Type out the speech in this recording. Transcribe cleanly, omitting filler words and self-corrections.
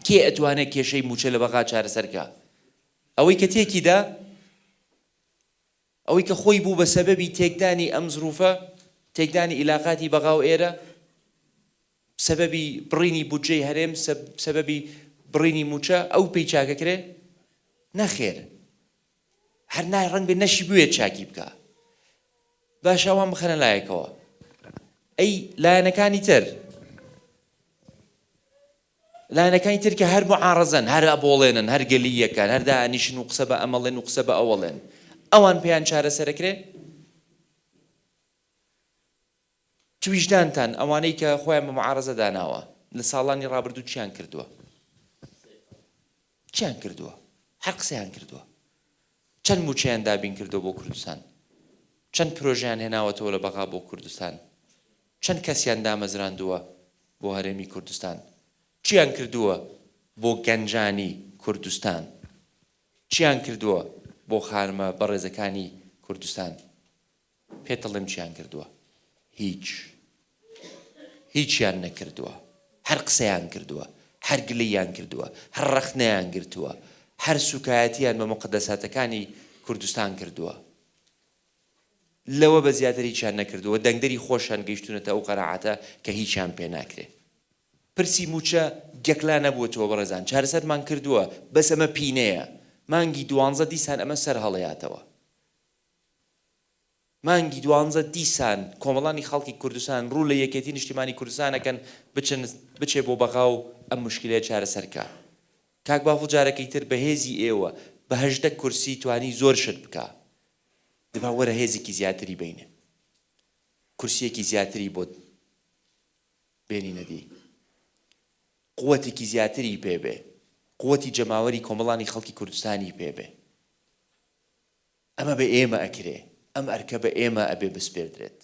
کێ ئەتوانێ کێشەی مووچە لە بەغا چارەسەر کا؟ ئەوەی کە تێکی دا، ئەوەی کە خۆی بوو بە سەبەبی تێکدانی ئەم زروفە، تێکدانی ئیلاقاتی بەغا و ئێرە، سەبەبی بڕینی بودجەی هەرێم، سەبەبی بڕینی مووچە، ئەو پێی چاکەکرێ؟ نەخێر. هەر نا ڕەنگبێ نەشی بوێت چاکی بکا. باشە ئەوان بخەنە لایەکەوە. ئەی لایەنەکانی تر؟ لایەنەکانی تر کە هەر معارەزەن، هەر ئەبۆڵێنن، هەر گەلییەکەن، هەر دائەنیشن و قسە بە ئەمەڵێن و قسە بە ئەوەڵێن، ئەوان پێیان چارەسەرەکرێ؟ چ ویژدانتان ئەوانەی کە خۆیان بە معارەزە داناوە لە ساڵانی ڕابردوو چیان کردووە؟ چیان کردووە؟ هەر قسەیان کردووە. چەند مووچەیان دابین کردووە بۆ کوردستان؟ چەند پرۆژەیان هێناوەتەوە لە بەغا بۆ کوردستان؟ چەند کەسیان دامەزراندووە بۆ هەرێمی کوردستان؟ چیان کردووە بۆ گەنجانی کوردستان؟ چیان کردووە بۆ خانمە بەڕێزەکانی کوردستان؟ پێت دەڵێم چیان کردووە؟ هیچ. هیچیان نەکردووە. هەر قسەیان کردووە. هەر گلەییان کردووە. هەر ڕەخنەیان گرتووە. هەر سووکایەتییان بە موقەدەساتەکانی کوردستان کردووە. لەوە بە زیاتر هیچیان نەکردووە. دەنگدەری خۆشیان گەیشتوونەتە ئەو قەناعەتە کە هیچیان پێ ناکرێ. پرسی مووچە یەکلا نەبووەتەوە بەڕێزان. چارەسەرمان کردووە. بەس ئەمە پینەیە. مانگی دوانزە دیسان ئەمە سەر هەڵەیاتەوە. مانگی دوانزە دیسان کۆمەڵانی خەڵکی کوردستان ڕوو لە یەکێتی نیشتیمانی کوردستان ئەکەن بچن بچێ بۆ بەغا و ئەم موشکیلەیە چارەسەر کا. کاک بافڵ جارەکەی تر بە هێزی ئێوە بە 18 کورسی توانی زۆر شت بکا دەبا وەرە هێزێکی زیاتری بینە کورسیەکی زیاتری بۆ بێنینە دی قوتێکی زیاتری پێ بێ قوتی جەماوەری کۆمەڵانی خەڵکی کوردستانی پێ بێ. ئەمە بە ئێمە ئەکرێ، ئەم ئەرکە بە ئێمە ئەبێ بسپێردرێت.